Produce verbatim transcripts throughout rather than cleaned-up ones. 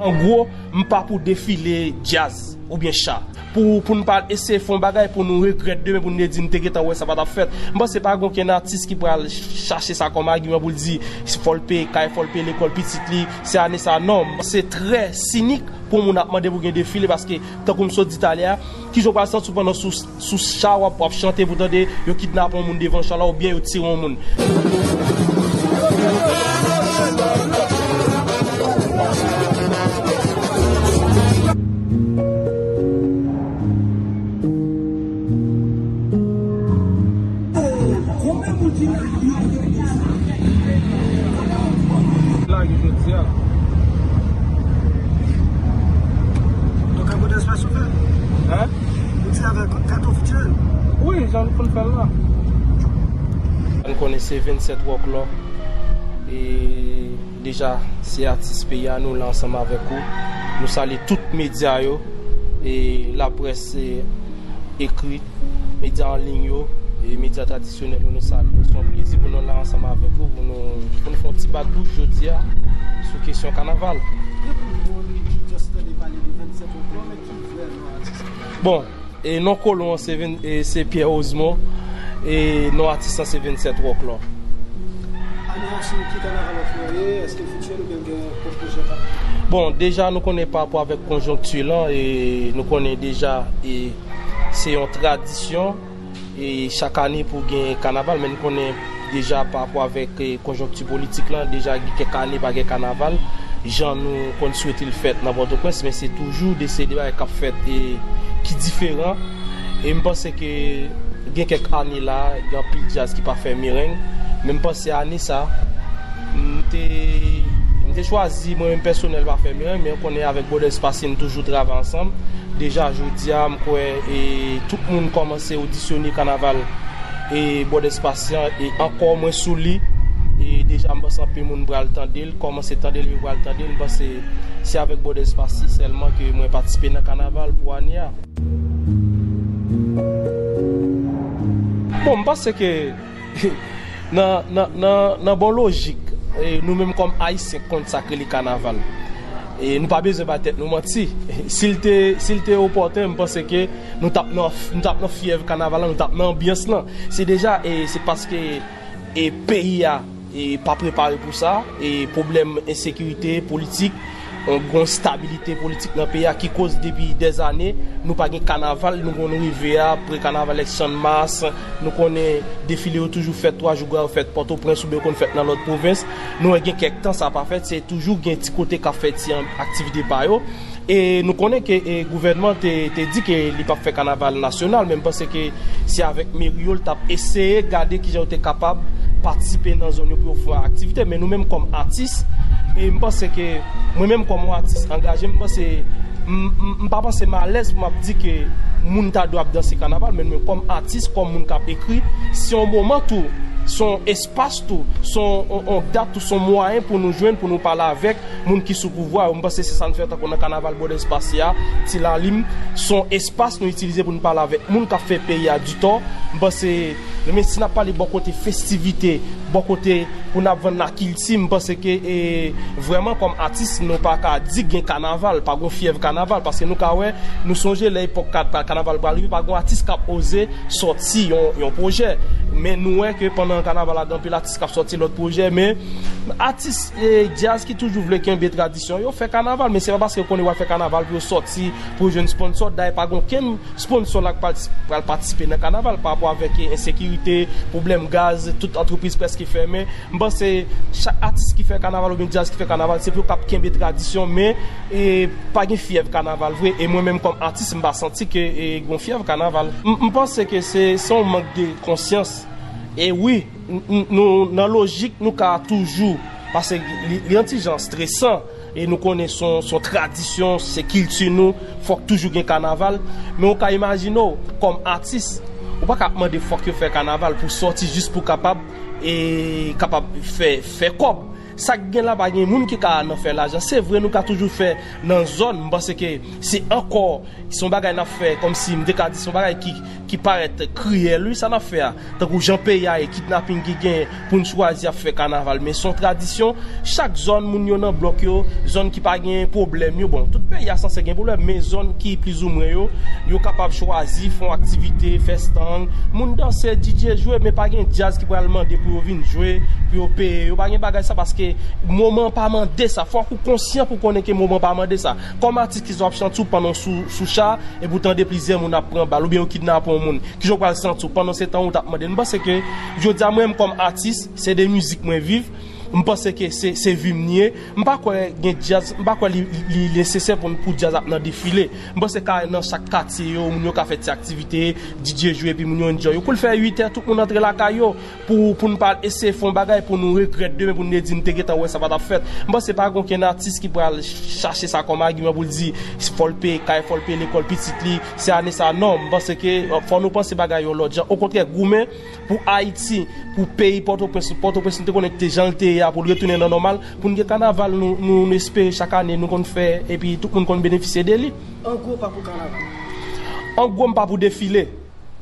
An gwo, m pa pou defile djaz oubyen cha. Pou, pou n pa eseye fè yon bagay pou nou regrèt demen, pou n te di n te gentan wè sa pa t ap fèt. M panse pa gen okenn atis ki pral chache sa kòm agiman pou l di fò l peye kay, fò l peye lekòl pitit li, se ane sa. Non, se trè sinik pou moun ap mande pou gen defile, paske, tankou m sot di talè a, kijan w pral santi w pandan sou, sou cha w ap, w ap chante pou tande yo kidnape yon moun devan cha la oubyen yo tire yon moun? Lage jodi a. Donk, an mode espas ouvè? Hein? Ou di avèk katon fityèl? Wi, jan nou konn fè l la. Nou konnen se vennsèt Wòklò. E deja, se atis peyi a, nou la ansanm avèk ou. Nou salye tout medya yo, e laprès, e ekri, medya an liy yo, e medya tradisyonèl yo, nou salye yo. Se yon plezi pou nou la ansanm avèk ou, pou nou, pou nou fè yon ti bat bouch jodi a sou kesyon kanaval. Depi yon moun just tande pale de vennsèt Wòklò, men ki vrè non atis? Bon, e non kolon an se ven-, e se Pierre Osmond, e non atis lan se vennsèt Wòklò. Ane a sou ki kanaval Wòklò ye? Èske l fityèl oubyen l gen pwòp pwojè pa l? Bon, deja nou konnen pa rapò avèk konjonkti lan, e nou konnen deja, e se yon tradisyon, e chak ane pou gen kanaval, men nou konnen deja pa rapò avèk, e, konjonkti politik lan, deja gen kèk ane pa gen kanaval, jan nou konn swete l fèt nan Pòtoprens, men se toujou de seri de bagay k ap fèt, e ki diferan. E m panse ke gen kèk ane la, gen anpil djaz ki pa fè mereng, men m panse ane sa, m te, m te chwazi, mwen menm pèsonèl, pa fè mereng, men w konnen avèk Brother Spassi, n toujou travay ansanm. Deja, jodi a, m kwè, e, tout moun kòmanse odisyone kanaval, e, Brother Spassi an, e ankò mwen sou li. E deja, m panse anpil moun pral tande l, kòmanse tande l, yo pral tande l. M panse se avèk Brother Spassi sèlman ke mwen patisipe nan kanaval pou ane a. Bon, m panse ke nan, nan, nan, nan bon lojik, e, nou menm kòm Ayisyen k konn sa k rele kanaval, e nou pa bezwen bay tèt nou manti. Si l te, si l te opòten, m panse ke nou t ap nan, nou t ap nan fyèv kanaval lan, nou t ap nan anbyans lan. Se deja, e, se paske, e, peyi a, e, pa prepare pou sa, e pwoblèm ensekirite politik, yon, yon stabilite politik nan peyi a ki koz depi dèzane nou pa gen kanaval, nou konn rive apre kanaval Channmas, nou konnen defile yo toujou fèt twa jou, yo fèt Pòtoprens oubyen yo konn fèt nan lòt pwovens. Nou wè gen kèk tan sa pa fèt, se toujou gen ti kote k ap fè ti an-, aktivite pa yo. E nou konnen ke, e, gouvènman te, te di ke li p ap fè kanaval nasyonal, men m panse ke se avèk meri yo l t ap eseye gade kijan yo te kapab patisipe nan zòn yo pou yo fè aktivite. Men nou menm kòm atis, e m panse ke mwen menm kòm yon atis angaje, m panse, m, m, m pa panse m alèz pou m ap di ke moun ta dwe ap danse kanaval, men nou menm kòm atis, kòm moun k ap ekri, se yon moman tou, se yon espas tou, se yon, yon, yon dat tou, se yon mwayen pou nou jwenn, pou nou pale avèk moun ki sou pouvwa yo. M panse se sa n fè tankou nan kanaval Brother Spassi a, Ti Lalim, se yon espas nou itilize pou n pale avèk moun k ap fè peyi a ditò. M panse, men si n ap pale bò kote festivite, bò kote pou n ap vann lakilti, m panse ke, e, vrèman kòm atis, nou pa ka di gen kanaval, pa gen fyèv kanaval, paske nou ka wè, nou sonje lè epòk ka-, kanaval pral rive, pa gen atis k ap oze sòti yon, yon pwojè. Men nou wè ke pandan kanaval la, gen anpil atis k ap sòti lòt pwojè, men atis, e, djaz ki toujou vle kenbe tradisyon yo fè kanaval, men se pa paske yo konnen yo pral fè kanaval pou yo sòti, pou yo jwenn sponsò. Dayè, pa gen okenn sponsò la k pral, pral patisipe nan kanaval pa rapò avèk, e, ensekirite, pwoblèm gaz, tout antrepriz prèske fèmen. M panse chak atis ki fè kanaval oubyen djaz ki fè kanaval, se pou yo kab kenbe tradisyon, men, e, pa gen fyèv kanaval vre. E mwen menm kòm atis, m pa santi ke, e, gen fyèv kanaval. M, m panse ke se, se yon mank de konsyans. E wi, n-, n-, nou, nan lojik, nou ka toujou, paske li, li yon ti jan stresan, e nou konnen se yon, se yon tradisyon, se kilti nou, fòk toujou gen kanaval. Men ou ka imajine w, kòm atis, ou pa ka ap mande fòk yo fè kanaval pou sòti jis pou kapab, e kapab fè, fè kòb. Sa k gen la pa gen moun ki ka nan fè lajan. Se vre nou ka toujou fè nan zòn, m panse ke se ankò, se yon bagay n ap fè kòmsi m te ka di se yon bagay ki, ki parèt kriyèl, wi, sa n ap fè a. Tankou jan peyi a ye, kidnaping ki gen pou n chwazi ap fè kanaval. Men se yon tradisyon, chak zòn moun yo nan blòk yo, zòn ki pa gen pwoblèm yo. Bon, tout peyi a sanse gen pwoblèm, men zòn ki plizoumwen yo, yo kapab chwazi fè yon aktivite, fè stand, moun danse, D J jwe, men pa gen djaz ki pral mande pou yo vin jwe, pou yo peye. Yo pa gen bagay sa paske moman pa mande sa. Fòk ou konsyan pou konnen ke moman pa mande sa. Kòm atis ki sa w ap santi w pandan w sou, sou cha, epi w tande plizyè moun ap pran bal, oubyen yo kidnape yon moun. Kijan w pral santi w pandan se tan ou t ap mande? M panse ke jodi a mwen menm kòm atis, se de mizik mwen viv. M panse ke se, se vi m li ye. M pa kwè gen djaz, m pa kwè li, li, li nesesè pou, pou djaz ap nan defile. M panse ka nan chak katye yo, moun yo ka fè ti aktivite, D J jwe, epi moun yo enjoy. Yo koul fè uit è, tout moun antre lakay yo pou, pou n pa eseye fè yon bagay pou nou regrèt demen, pou n te di n te gentan wè sa pa t ap fèt. M panse pa gen okenn atis ki pral chache sa kòm agiman pou l di fò l peye kay, fò l peye lekòl pitit li, se ane sa. Non, m panse ke, fò nou panse bagay yon lòt jan. Okontrè, goumen pou Ayiti, pou peyi Pòtoprens, Pòtoprens nou te konnen ki te jan l te ye a, pou l retounen nan nòmal, pou n gen kanaval nou, nou, nou espere chak ane nou konn fè, epi tout moun konn benefisye de li. An gwo, w pa pou kanaval? An gwo, m pa pou defile.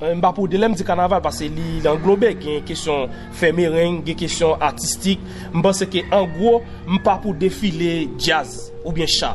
Eh, m pa pou de, lè m di kanaval, paske li, li anglobe, gen kesyon fè mereng, gen kesyon atistik. M panse ke an gwo, m pa pou defile djaz oubyen cha.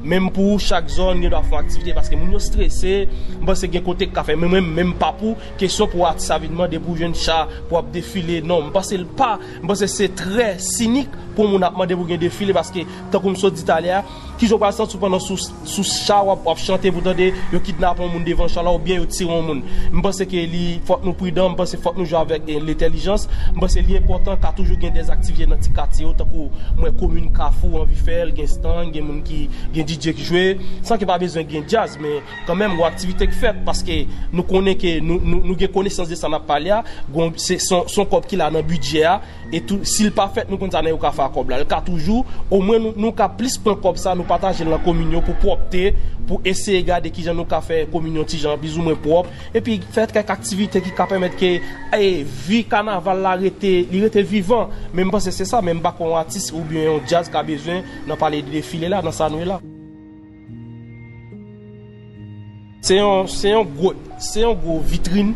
Menm pou chak zòn, gen dwa fè yon aktivite, paske moun yo strese, m panse gen kote k ka fè. Men mwen, menm pa pou kesyon pou atis a vin mande pou jwenn cha, pou ap defile. Non, m panse l pa, m panse se trè sinik pou moun ap mande pou gen defile, paske tankou m sot di talè a, kijan w pral santi w pandan sou, sou cha w ap, w ap chante pou tande yo kidnape yon moun devan cha la oubyen yo tire yon moun? M panse ke li, fòk nou pridan, m panse fòk nou jwe avèk, eh, lentèlijans. M panse li enpòtan ka toujou gen dèz aktivite nan ti katye yo, tankou mwen komin Kafou anvi fè l, gen stand, gen moun ki, gen D J ki jwe, san ke pa bezwen gen djaz, men kanmenm, gon aktivite k fèt, paske nou konnen ke nou, nou, nou gen konesans de sa n ap pale a, gon, se, se yon, se yon kòb ki la nan bidjè a, e tou, si l pa fèt, nou konn sa nèg yo ka fè ak kòb la. L ka toujou, omwen nou, nou ka plis pran kòb sa, nou pataje l nan komin yo pou pwòpte, pou eseye gade kijan nou ka fè komin yo ti jan plizoumwen pwòp, epi fè kèk aktivite ki ka pèmèt ke, e, vi kanaval la rete, li rete vivan. Men m panse se sa, men m pa kwè yon atis oubyen yon djaz ka bezwen nan pale de defile la, nan sa nou ye la. Se yon, se yon gwo, se yon gwo vitrin.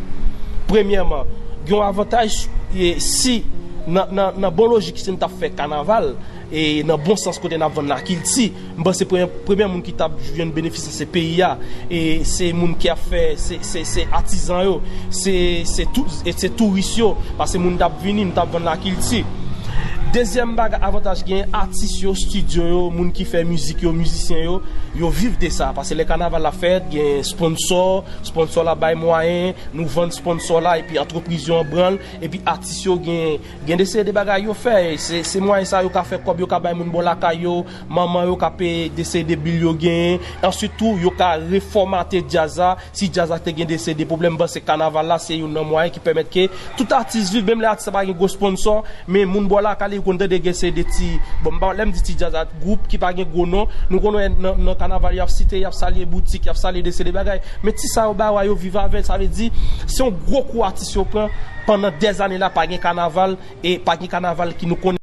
Premyèman, gen yon avantaj, e, si nan, nan, nan bon lojik, si n t ap fè kanaval, e nan bon sans kote n ap vann lakilti, m panse premyè, premyè moun ki t ap jwenn benefis la se peyi a, e se moun ki ap fè, se, se, se atizan yo, se, se tou-, e se touris yo, paske moun t ap vini, m t ap vann lakilti. Dezyèm bagay, avantaj gen atis yo, estidyo yo, moun ki fè mizik yo, mizisyen yo, yo viv de sa. Paske lè kanaval la fèt, gen sponsò, sponsò la bay mwayen, nou vann sponsò la, epi antrepriz yo an branl, epi atis yo gen, gen de seri de bagay yo fè. Se, se mwayen sa yo ka fè kòb, yo ka bay moun bò lakay yo, manman yo ka peye de seri de bil yo genyen. Answit tou, yo ka refòmate djaz la. Si djaz la te gen de seri de pwoblèm, m panse kanaval la se youn nan mwayen ki pèmèt ke tout atis viv, menm lè atis la pa gen gwo sponsò, men moun bò lakay li konn tande gen seri de ti, bon, m pa, lè m di ti djaz la, gwoup ki pa gen gwo non, nou konn wè nan, nan kanaval y ap site, y ap salye boutik, y ap salye de seri de bagay. Men ti sa yo bay wa yo viv avè l, sa vle di, se yon gwo kou atis yo pran pandan dèzane la, pa gen kanaval, e pa gen kanaval ki nou konnen.